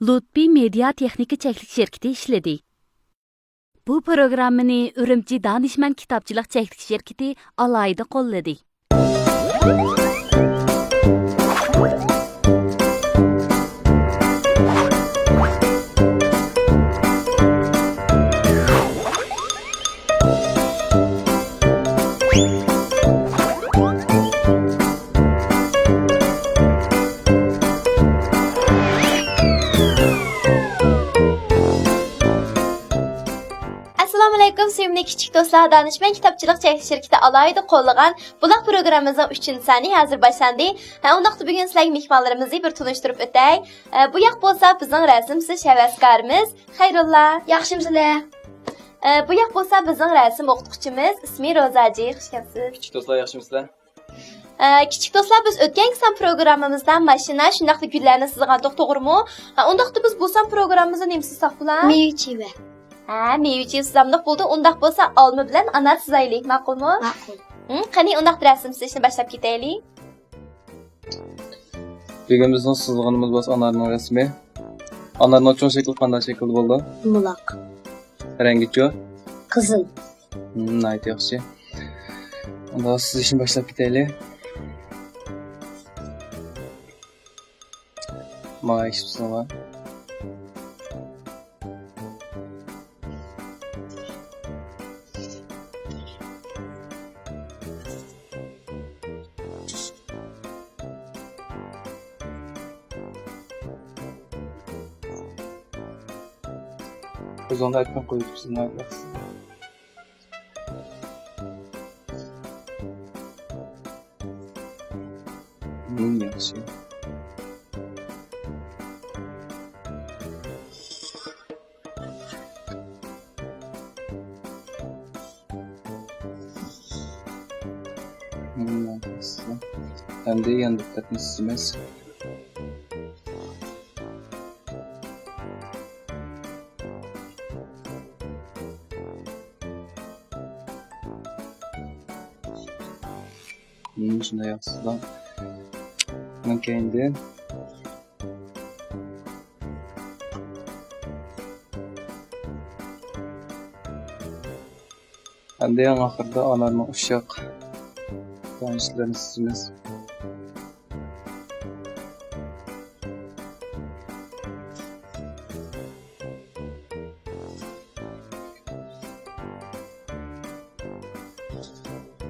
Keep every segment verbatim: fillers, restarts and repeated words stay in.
لۇتپى مېدىيا تېخنىكا چەكلىك شىركىتى ئىشلىدى. بۇ پروگراممىنى ئۈرۈمچى دانىشمەن كىتابچىلىق چەكلىك شىركىتى ئالاھىدە قوللىدى. ئەسسالامۇئەلەيكۇم، سۆيۈملۈك كىچىك دوستلار! دانىشمەن كىتابچىلىق چەكلىك شىركىتى ئالاھىدە قوللىغان بۇلاق پروگراممىمىزنىڭ ئۈچىنچى سانى ھازىر باشلاندى. ھە، ئۇنداقتا بۈگۈن سىلەرگە مېھمانلىرىمىزنى بىر تونۇشتۇرۇپ ئۆتەي. ئە، بۇ ياق بولسا بىزنىڭ رەسىم سىزىش ھەۋەسكارىمىز خەيرۇللا. ياخشىمۇسىلەر؟ ئە، بۇ ياق بولسا بىزنىڭ رەسىم ئوقۇتقۇچىمىز، ئىسمى روزاجى. خۇش كەپسىز. كىچىك دوستلار، ياخشىمۇسىلەر؟ ئە، كىچىك دوستلار، بىز ئۆتكەن سان پروگراممىمىزدا ماشىنا، شۇنداقلا گۈللەرنى سىزغانتۇق، توغرىمۇ؟ ھە، ئۇنداقتا بىز بۇ سان پروگراممىمىزدا نېمە سىزساق بولا؟ مېۋە چىۋە. ھە، مېۋە چىۋە سىزامدۇق بولدى. ئۇنداق بولسا ئالما بىلەن ئانار سىزايلى، ماقۇلمۇ؟ ماقۇل. ھىم، قېنى، ئۇنداقتا رەسىم سىزىشنى باشلاپ كېتەيلى. بۈگۈن بىزنىڭ سىزغىنىمىز بولسا ئانارنىڭ رەسىمى. ئانارنىڭ چوڭ شەكلى قانداق شەكىلدە بولىدۇ؟ يۇمىلاق. رەڭگىچۇ؟ قىزىل. ھىم، ناھايىتى ياخشى. ئۇندا سىزىشنى باشلاپ كېتەيلى. ماڭا ئەگىشىپ. ئۆزۈڭ ئەركىن قويۇپ سىزمايلا. ھىم، ياخشى. ھىم، ياخشى. ئەمدى يان دىققەتنى سىزىمىز. مم، شۇنداق ياخشىسىدا. مۇنىڭ كەينىدىن. ئەمدى ئەڭ ئاخىرىدا ئانارنىڭ ئۇششاق تانچىلىرىنى سىزىمىز.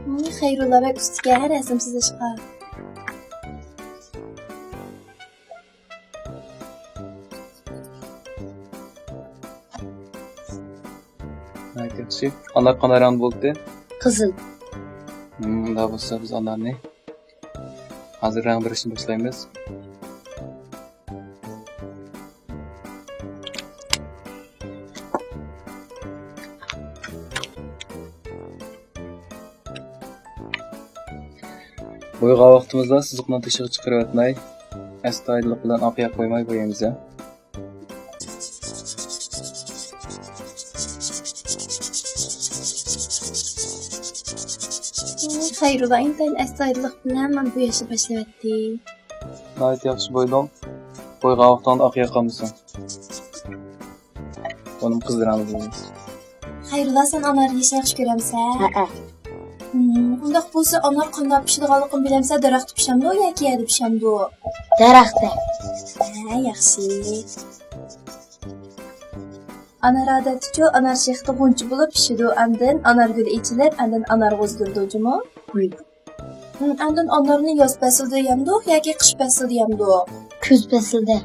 مم، خەيرۇللا بەك ئۇستىكەن رەسىم سىزىشقا. ناھايىتى ياخشى. ئانار قانداق رەڭدە بولدى؟ قىزىل. مم، ئۇنداق بولسا بىز ئانارنى ھازىر رەڭ بېرىشنى باشلايمىز. بويىغان ۋاقتىمىزدا سىزىقنىڭ تېشىغا چىقىرىۋەتمەي، ئەستايىدىللىق بىلەن ئاق ياق قويماي بويايمىز، ھە. خەيرۇللا ئىنتايىن ئەستايىدىللىق بىلەن مانا بوياشنى باشلىۋەتتى. ناھايىتى ياخشى بويىدىڭ. بويىغان ۋاقتىڭدا ئاق ياق قالمىسۇن. ئۇنىمۇ قىزىل رەڭدە بويايمىز. خەيرۇللا، سەن ئانار يېيىشنى ياخشى كۆرەمسەن؟ ھەئە. ھىم، ئۇنداق بولسا ئانار قانداق پىشىدىغانلىقىنى بىلەمسەن؟ دەرەختە پىشامدۇ ياكى يەردە پىشامدۇ؟ دەرەختتە. ھە، ياخشى. ئانار ئادەتتىچۇ، ئانار شېخىدا غۇنچە بولۇپ پىشىدۇ، ئاندىن ئانار گۈلى ئېچىلىپ، ئاندىن ئانارغا ئۆزگىرىدۇ جۇمۇ. ھىم. ھىم، ئاندىن ئانارنى ياز پەسلىدە يەمدۇق ياكى قىش پەسلىدە يەمدۇق؟ كۈز پەسلىدە.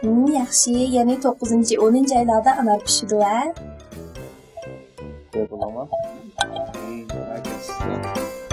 ھىم، ياخشى، يەنى توققۇزىنچى، ئونىنچى ئايلاردا ئانار پىشىدۇ، ھە؟ كۆرۈپ بولدۇڭمۇ؟ ھىم، ھەرگىز.